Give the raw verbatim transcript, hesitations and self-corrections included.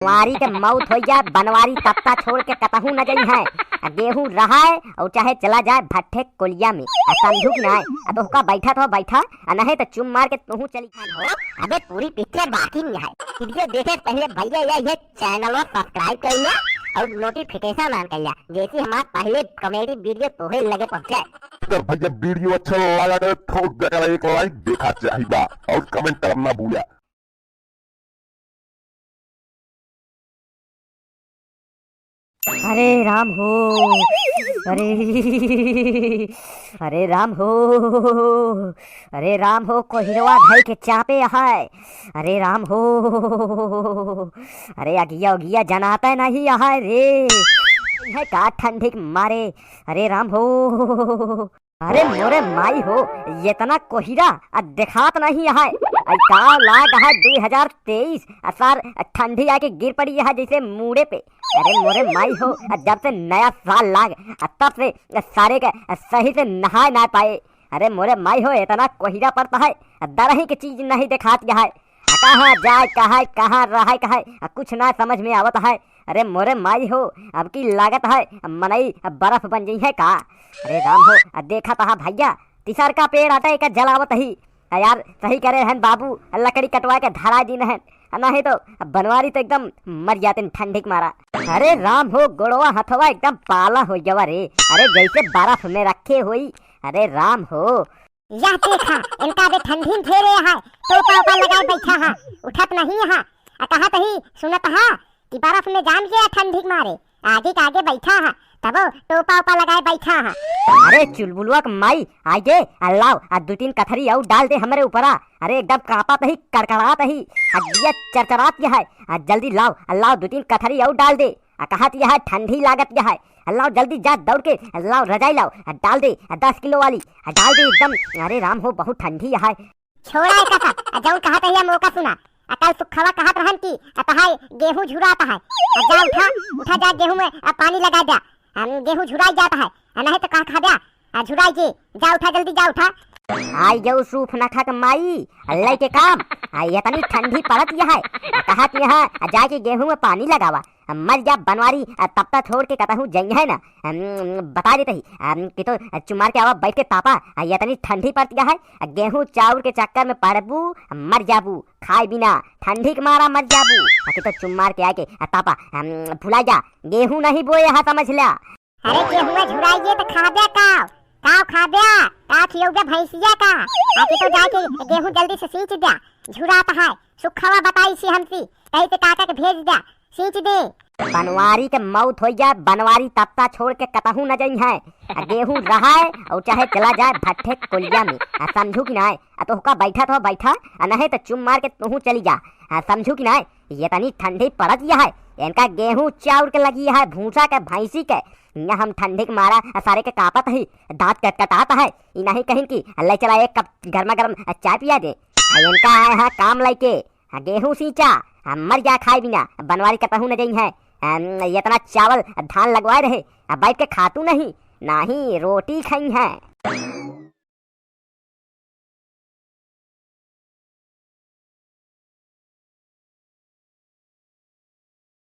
बनवारी के मौत होइ जाए, बनवारी तपता छोड़ के कतहूँ न जइहैं। आ गेहूँ रहै अउर चाहे चला जाए भट्ठे कोलिया में। आ समझू कि नाहीं? आ तोहका बैठा तो बैठा, आ नहीं तो चुम मार के तोहूँ चली जा। अबे पूरी picture बाकी नहीं है। Video देखे पहले भैया या ये channel subscribe कर लिया अउर notification on कर लिया, जैसे हमार पहले comedy video तोहे लगे पहुँचे। अगर भैया video अच्छा लगा तो ठोक देकर एक like देखा चाहिए बा अउर comment करना भूला। अरे राम हो, अरे, अरे राम हो, अरे राम हो, कोहिरवा धई के चापे है। अरे राम हो, अरे अगिया उगिया जनाते नहीं है रे, है का ठंडी के मारे। अरे राम हो, अरे मोरे माई हो, एतना कोहिरा आ देखात नहीं है। आई का लाग है दुई हजार तेईस, आ सार ठंडी आके गिर पड़ी है जैसे मूड़े पे। अरे मोरे माई हो, आ जब से नया साल लाग, आ तब से सारे के सही से नहाए ना पाए। अरे मोरे माई हो, एतना कोहिरा पड़ता है, आ दरही के चीज नहीं देखात है। आ कहाँ जाए कहाँ, कहाँ रहे कहाँ, आ कुछ ना समझ में आवत है। अरे मोरे माई हो, अब की लागत है मनई बर्फ बन जइहैं का। अरे राम हो, आ देखा तहा भैया, तिसर का पेड़ हटे का जलावत ही। आ यार, सही करे हन बाबू, लकड़ी कटवा के धरा दिन हन, आ नहीं तो बनवारी तो एकदम मर जाते ठंडी के मारा। अरे राम हो, गोड़वा हथवा एकदम पाला हो गवा रे। अरे जैसे बर्फ में रखे होई। अरे राम हो, यह देखा, इनका अबे ठंडी में फेरे है, टोपा ओपा लगाए बैठा है, उठत नहीं है। आ कहत ही, सुनत है कि बर्फ में जाम गया ठंडी के मारे, आगे के आगे बैठा है, तबो टोपा ओपा लगाए बैठा है। अरे चुलबुलवा के माई, आइ गे, आ लाव, आ दू तीन कथरी अउर डाल दे हमरे ऊपरा। अरे एकदम कांपत ही, कड़कड़ात ही, हड्डिया चरचरात है। आ जल्दी लाव, आ लाव दू तीन कथरी अउर डाल दे। आ कहत यह ठंडी लागत यह है। आ लाव जल्दी जा दौड़ के, आ लाव रजाई लाव, आ डाल दे, आ दस किलो वाली, आ डाल दे एकदम। अरे राम हो, बहुत ठंडी यह है। छोड़ा एका सब, आ जौन कहत है मौका सुना। आ कल सुखवा कहत रहन कि आ तहार गेहूं झुरात है। आ जा उठा, उठा जा गेहूं में आ पानी लगा द्या। हम गेहूं झुराई जात है। आ नहीं तो का खा द्या। आ झुराई के, जा उठा, जल्दी जा उठा। आई गऊ सूफ नखा के माई, अल्लाह के काम। आ एतनी ठंडी पड़त यह है। आ कहत यह, आ जाके गेहूं में पानी लगावा। आ मर जा बनवारी, आ तपता छोड़ के कतहूँ जइहैं ना। हम बता देते ही, हम कि तो चुमार के आवा बैठ के तापा, आ एतनी ठंडी पड़त यह है। आ गेहूं चाउर के चक्कर में पड़बू, आ मर जाबू, खाए बिना, ठंडी के मारा मर जाबू। आ कि तो चुमार के आके, आ तापा, हम भुला जा, गेहूं नहीं बोए यहाँ समझ ल्या। अरे गेहुआ झुराइए त खाब्या का? का खाब्या? का खियौब्या भैंसिया का? आके तो जाके गेहूं जल्दी से सींच द्या, झुरात है। सुखवा बताई सी हमसी, कही से काका के भेज द्या, सींच दे। बनवारी के मौत होइ जाए, बनवारी तपता छोड़ के कतहूँ न जइहैं। आ गेहूं रहै अउर चाहे चला जाए भट्ठे कोलिया में। आ समझू कि नाहीं? आ तोहका बैठा तो बैठा, आ नहीं तो चुम मार के तोहूँ चली जा। आ समझू कि नाहीं? एतनी ठंडी पड़त यह है, इनका गेहूं चाउर के लगी है, भूसा के, भैंसी के। यहाँ हम ठंडी के मारा आ सारे के कांपत ही, दांत कटकटात है। ई नहीं कहिन कि ले चला एक कप गर्मा गर्म चाय पिया दे। आ इनका आए हैं काम लइके, आ गेहूं सींचा, आ मर जा खाए बिना, बनवारी कतहूँ न जइहैं। आ एतना चावल धान लगवाए रहे, आ बैठ के खातू नहीं, नाही रोटी खइहैं।